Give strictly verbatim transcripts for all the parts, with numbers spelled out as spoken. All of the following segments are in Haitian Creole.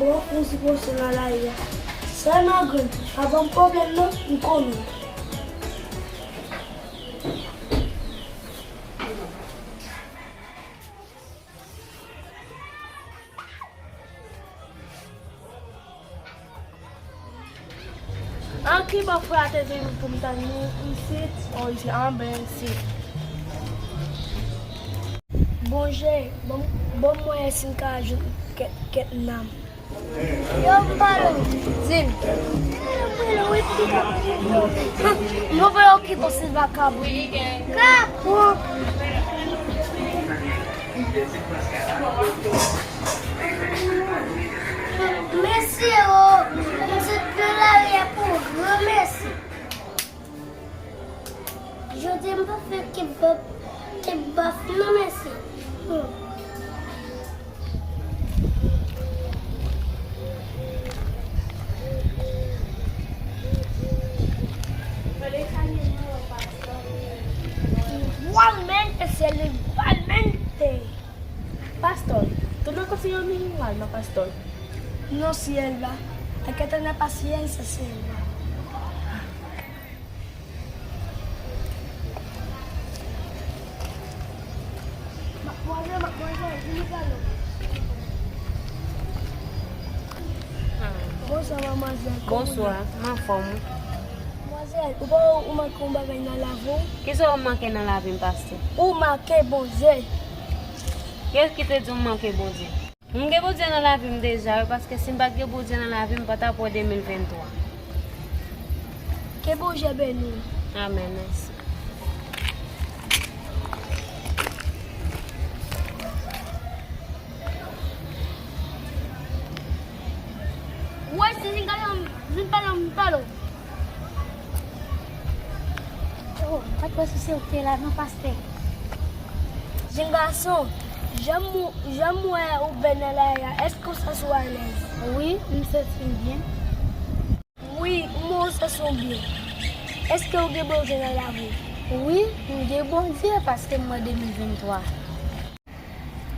Bon, pou sipòte nan lari a. Sèlman grenn, pa ban m pwoblèm non, m konnen. An ki bò frè a te di m pou m tann li isit? O, isit, anben isit. Bonje, ban m, ban m wè si m ka jwenn kèk, kèk nanm. Yo, m pale w. Di m. Mwen vle okipe w si vakabon. Kapon. Mèsi o. Mèsi pou lari a pou granmèsi. Jodi m pa fè kebab, kebab non mèsi. Hmm. Igualmente, se igualmente. Pastor, tú no consigues un igual, no, pastor. No, sierva. Hay que tener paciencia, sierva. Madmwazèl, madmwazèl, vini pale. Bonswa, madmwazèl. Bonswa, m anfòm, wi. Madmwazèl, ou pa wè ou manke yon bagay nan lavi w? Kisa w manke nan lavi m, pastè? Ou manke Bondye. Kiyès ki te di w m manke Bondye? M gen Bondye nan lavi m deja, wi, paske si m pa t gen Bondye nan lavi m, m pa t ap wè de mil venntwa. Ke Bondye beni w. Amèn, mèsi. Woy, si vin gade m, vin pale m, vin pale w. Oh, m pa t wè si se ou ki te la non, pastè. Jenn gason, jan m, jan m wè ou bèl nan lari a, èske ou santi w alèz? Wi, m santi m byen. Wi, m wè ou santi w byen. Èske ou gen Bondye nan lavi w? Wi, m gen Bondye paske m wè de mil venntwa.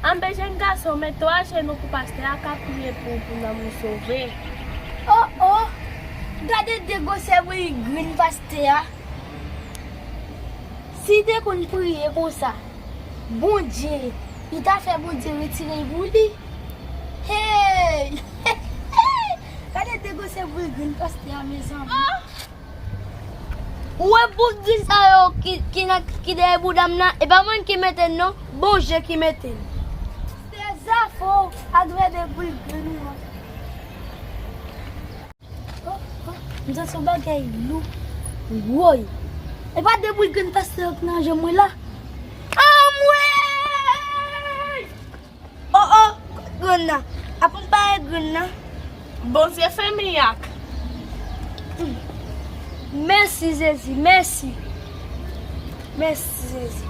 Anben, jenn gason, met twa jenou pou pastè a ka priye pou ou pou nanm ou sove. Oh, oh! Gade de gwosè bouyi grenn pastè a. Si li te konn priye konsa, Bondye, li ta fè Bondye retire l pou li. Hey! Gade de gwosè bouyi grenn pastè a, mezanmi. Ou wè bout grenn sa yo ki, ki nan, ki dèyè bouda m nan? E pa mwen ki mete l non, Bondye ki mete l. Se zafè w ak vè de boul grenn ou an. Oh, oh, m santi yon bagay lou. Woy! E pa de boul grenn pastè yo ki nan je mwen la? Anmwey! Oh, oh, kot grenn nan? Aprann pare grenn nan. Bondye fè mirak. Mèsi, Jezi, mèsi. Mèsi, Jezi.